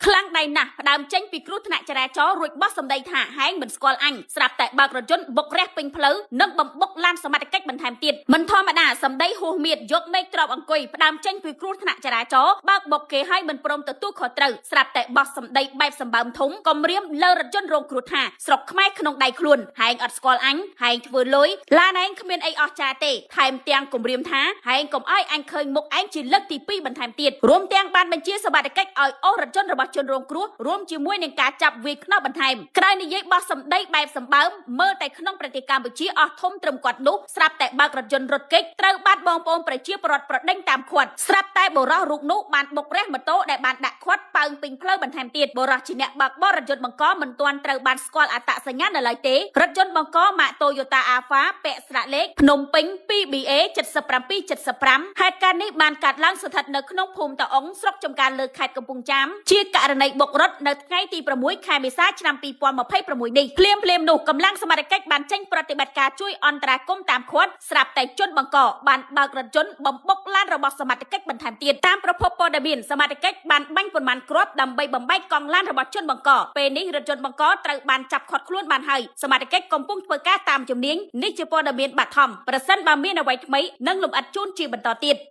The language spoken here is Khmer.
ខ្លាំងដៃណាស់ផ្ដើមចេញពីគ្រោះថ្នាក់ចរាចរណ៍រួចបោះសម្ដីថាហែងមិនស្គាល់អញស្រាប់តែបើករថយន្តបុករះពេញផ្លូវនិងបំបុកឡានសមត្ថកិច្ចបន្ថែមទៀតមិនធម្មតាសម្ដីហួសមៀតយកមេឃទ្របអង្គុយផ្ដើមចេញពីគ្រោះថ្នាក់ចរាចរណ៍បើកបុកគេឲ្យមិនព្រមទទួលខុសត្រូវស្រាប់តែបោះសម្ដីបែបសម្បើមធំគំរាមលើរថយន្តរងគ្រោះថាស្រុកខ្មែរក្នុងដៃខ្លួនហែងអត់ស្គាល់អញហែងធ្វើលុយឡានឯងគ្មានអីអស់ចាទេថែមទាំងគំរាមថាហែងកុំឲ្យអញឃើញមុខឯងជាលើកទី2បន្ថែមទៀតរួមទាំងបានបញ្ជាសមត្ថកិច្ចឲ្យអូសរថយន្តរបស់ជនរងគ្រោះរួមជាមួយនឹងការចាប់វាយខ្នោះបន្ថែមក្រោយនិយាយបោះសម្ដីបែបសម្បើមមើលតែក្នុងប្រទេសកម្ពុជាអស់ធំត្រឹមគាត់នោះស្រាប់តែបើករថយន្តរត់គេចត្រូវបានបងប្អូនប្រជាពលរដ្ឋប្រដេញតាមឃាត់ស្រាប់តែបុរសរូបនោះបានបុករះម៉ូតូដែលបានដាក់ឃាត់ប៉ើងពេញផ្លូវបន្ថែមទៀតបុរសជាអ្នកបើកបររថយន្តបង្កមិនទាន់ត្រូវបានស្គាល់អត្តសញ្ញាណនៅឡើយទេរថយន្តបង្កម៉ាក Toyota Alpha ពាក់ស្លាកលេខភ្នំពេញ 2BA 7775ហេតុការណ៍នេះបានកើតឡើងស្ថិតនៅក្នុងភូមិតាអុងស្រុកចំការលើខេត្តកំពង់ចាមជាករណីបុករថនៅថ្ងៃទី6ខែមេសាឆ្នាំ2026នេះភ្លាមភ្លាមនោះកម្លាំងសមត្ថកិច្ចបានចេញប្រតិបត្តិការជួយអន្តរាគមន៍តាមឃាត់ស្រាប់តែជនបង្កបានបើករថយន្តបំបុកឡានរបស់សមត្ថកិច្ចបន្ថែមទៀតតាមប្រភពព័ត៌មានសមត្ថកិច្ចបានបាញ់ប៉ុន្មានគ្រាប់ដើម្បីបំបែកកង់ឡានរបស់ជនបង្កពេលនេះរថយន្តបង្កត្រូវបានចាប់ឃាត់ខ្លួនបានហើយសមត្ថកិច្ចកំពុងធ្វើការតាមជំនាញនេះជាព័ត៌មានបឋមប្រសិនបើមានអ្វីថ្មីនឹងលម្អិតជូនជាបន្តទៀត។